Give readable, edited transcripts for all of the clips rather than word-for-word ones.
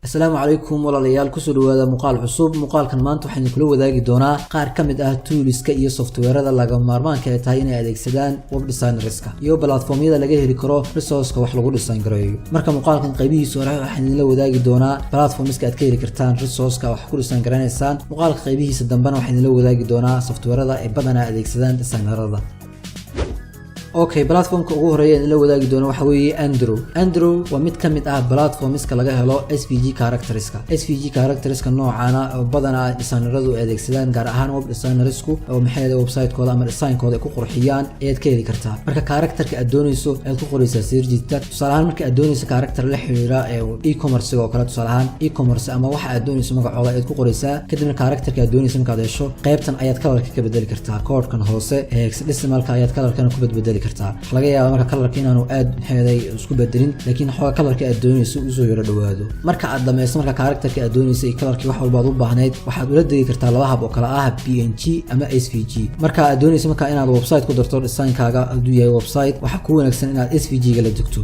Asalaamu calaykum walaalayaal, kusoo dhawaada muuqaal cusub. Muuqaalkan maanta waxaynu kula wadaagi doonaa qaar ka mid ah toolska iyo softwareada laga maarmaanka ay tahay inay adeegsadaan web designerska iyo platformyada laga heli karo resourceka wax lagu design gareeyo. Marka muuqaalkan qaybihiisa hore waxaan idinla wadaagi doonaa platformska aad ka heli kartaan resourceka wax ku design garanaysaan. Muuqaalka qaybihiisa dambena waxaan idinla wadaagi doonaa softwareada ay badanaa adeegsadaan designerada. Okay, platformka ugu horeeya idinla wadaagi doono waxa weeye Androw. Androw waa mid ka mid ah platformska laga helo SVG characterska. SVG characterska noocaana oo badanaa designeradu ay adeegsadaan, gaar ahaan web designersku, oo maxay website-kooda ama designkooda ay ku qurxiyaan ayaad ka heli kartaa. Marka characterka aad doonayso ayaad ku qoraysaa searchita. Tusaale ahaan, marka aad doonayso character la xiriira e-commerce oo kale, tusaale ahaan e-commerce ama waxa aad doonayso magacooda ayaad ku qoraysaa. Kadibna characterka aad doonayso markaad hesho, qaybtan ayaad colorka ka bedeli kartaa. Koodhkan hoose ee hexadecimalka ayaad colorkana ku bedbedeli kartaa. Waxaa laga yaabaa marka colorka inaanu aad maxeeday isku bedelin, laakiin xooga colorka aad doonayso usoo yaro dhawaado. Marka aad dhammaysto marka characterka aad doonayso iyo colorkii wax walba aad u baahnayd, waxaad ula degi kartaa laba hab oo kale ah, PNG ama SVG. Marka aad doonayso marka inaad website ku darto designkaaga, hadduu yahay website, waxaa ku wanaagsan inaad SVG ga la degto.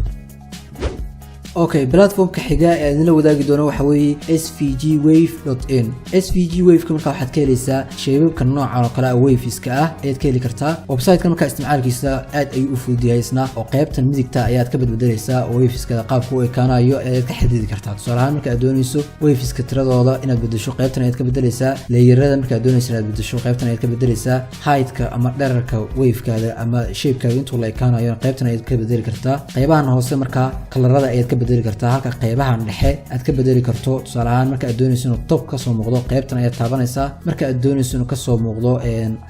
Okay, platformka xiga ee idinla wadaagi doono waxa weeye svgwave.in. SVG waveka marka waxaad ka helaysaa shapeabka noocan oo kale ah, waveska ah ayaad ka heli kartaa. Website-kan markaa isticmaalkiisa aad ayuu u fudud yahay isna, oo qaybtan midigta ayaad ka badbedelaysaa oo waveska qaabka u ekaanayo ayaad ka xadidi kartaa. Tusaale ahaan, marka aad doonayso waveska tiradooda inaad bedesho, qaybtan ayaad ka bedelaysaa. Layerada marka aad doonayso inaad bedesho, qaybtan ayaad ka bedelaysaa. Heightka ama dherarka wavekaada ama shapekaaga intuu la ekaanayo, qaybtan ayaad ka bedeli kartaa. Qaybahan hoose markaa colorada ayaad ka bedeli kartaa, halka qeybahan dhexe aad ka bedeli karto. Tusaale ahaan, marka aad doonayso inuu top kasoo muuqdo, qeybtan ayaad taabanaysaa. Marka aad doonayso inuu kasoo muuqdo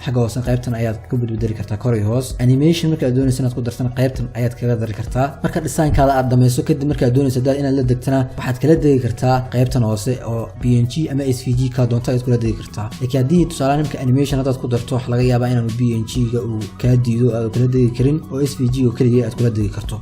xagga hoose, qeybtan ayaad ka bedbedeli kartaa kor iyo hoos. Animation marka aad doonayso inaad ku dartana, qeybtan ayaad kaga dari kartaa. Marka designkaada aad dhamayso kadib, marka aad doonayso hadaad inaad la degtana, waxaad kala degi kartaa qeybtan hoose oo PNG ama SVG kaa doonto ayaad kula degi kartaa. Laakiin haddii tusaale ahaan imka animation haddaad ku darto, waxa laga yaabaa inaanu PNG ga uu kaa diido, aad kula degi karin, oo SVG oo keliya aad kula degi karto.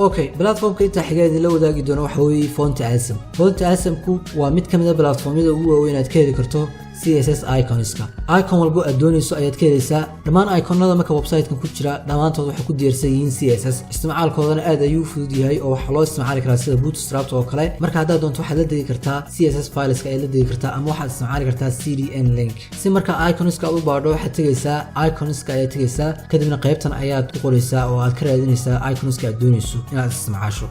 Okay, platformka intaa xiga idinla wadaagi doono waxa weeye Font Awesome. Font Awesome-ku waa mid ka mid a platformyada ugu waaweyn aad ka heli karto CSS iconska. Icon walbo aad doonayso ayaad ka helaysaa. Dhammaan iconada marka website-kan ku jira dhammaantood waxay ku diyaarsan yihiin CSS. Isticmaalkoodana aad ayuu u fudud yahay, oo waxaa loo isticmaali karaa sida Bootstrap oo kale. Marka haddaad doonto, waxaad la degi kartaa CSS fileska ayaad la degi kartaa, ama waxaad isticmaali kartaa CDN link. Si marka iconska aad u baadho, waxaad tegaysaa iconska ayaad tegaysaa, kadibna qaybtan ayaad ku qoraysaa oo aad ka raadinaysaa iconska aad doonayso inaad isticmaasho.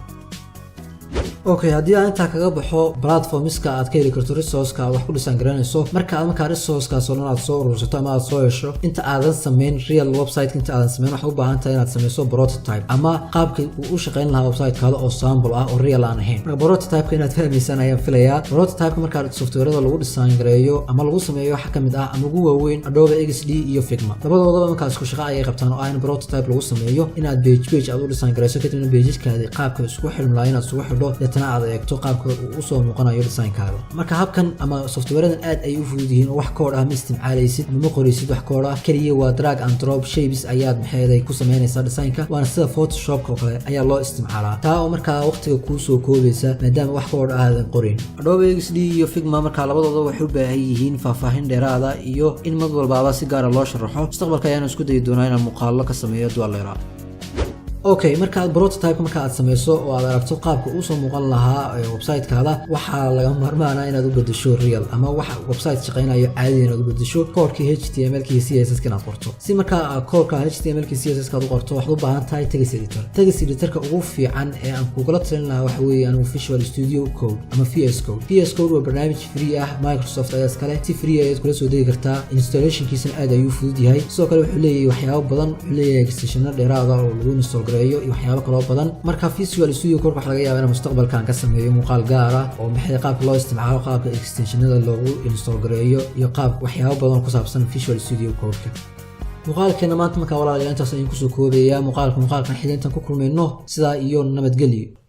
Okay, haddii aan intaa kaga baxo platformska aad ka heli karto resourceka aad wax ku design garanayso, marka aad markaa resourcekaas oo dhan aad soo urursato ama aad soo hesho, inta aadan samayn real website, inta aadan samayn, waxaad u baahan tahay inaad samayso prototype ama qaabka uu u shaqayn lahaa websitekaada oo sample ah oo real aan ahayn. Marka prototypeka inaad fahmaysaan ayaan filayaa. Prototypeka markaa softwareada lagu design gareeyo ama lagu sameeyo waxa kamid ah ama ugu waaweyn Adobe XD iyo Figma. Labadoodaba markaa isku shaqo ayay qabtaan, oo ah in prototype lagu sameeyo, inaad page page aad u design gareyso, kadibna pagekaadi qaabka isku xidhmi lahaa inaad isugu xidho, deetana aad eegto qaabka uu usoo muuqanayo designkaada. Marka habkan ama softwareadan aad ay u fudud yihiin, oo wax code ah ma isticmaalaysid ama ma qoraysid wax code ah. Keliya waa drag and drop shapes ayaad maxeeday ku samaynaysaa designka, waana sida Photoshopka oo kale ayaa loo isticmaalaa, taa oo markaa waqtiga kuu soo koobaysa maadaama wax code ah aadan qorin. Adobe XD iyo Figma markaa labadooda waxay u baahan yihiin faahfaahin dheeraada iyo in mid walbaaba si gaara loo sharaxo. Mustaqbalka ayaan isku dayi doonaa inaan muuqaalo ka sameeyo dualeera. Okay, marka aad prototype marka aad sameyso oo aad aragto qaabka uu soo muuqan lahaa website-kaada, waxaa laga maarmaana inaad u bedesho real ama waxa website shaqeynayo caadiya inaad u bedesho, koodhkii HTML ki CSS ka inaad qorto. Si marka koodhka HTML ki CSS ka aad u qorto, waxaad u baahan tahay text editor. Text editorka ugu fiican ee aan kugula talin lahaa waxa weeye anigu Visual Studio Code ama VS Code. VS Code waa barnaamij free ah, Microsoft ayaa iskale. Si free ayaad kula soo degi kartaa, installationkiisana aad ayuu fudud yahay. Sidoo kale wuxuu leeyahay waxyaabo badan, wuxuu leeyahay extensiono dheeraada oo lagu install gareeyo iyo waxyaabo kaloo badan. Marka Visual Studio Code waxaa laga yaabaa in mustaqbalkan ka sameeyo muuqaal gaar ah oo maxay qaabka loo isticmaalo, qaabka extensionada loogu install gareeyo iyo qaab waxyaabo badan ku saabsan Visual Studio Code-ka. Muuqaalkeena maanta markaa, walaalayaal, intaas ayaan kusoo koobayaa. Muuqaalka muuqaalkan xiga intaan ku kulmayno, sidaa iyo nabadgelyo.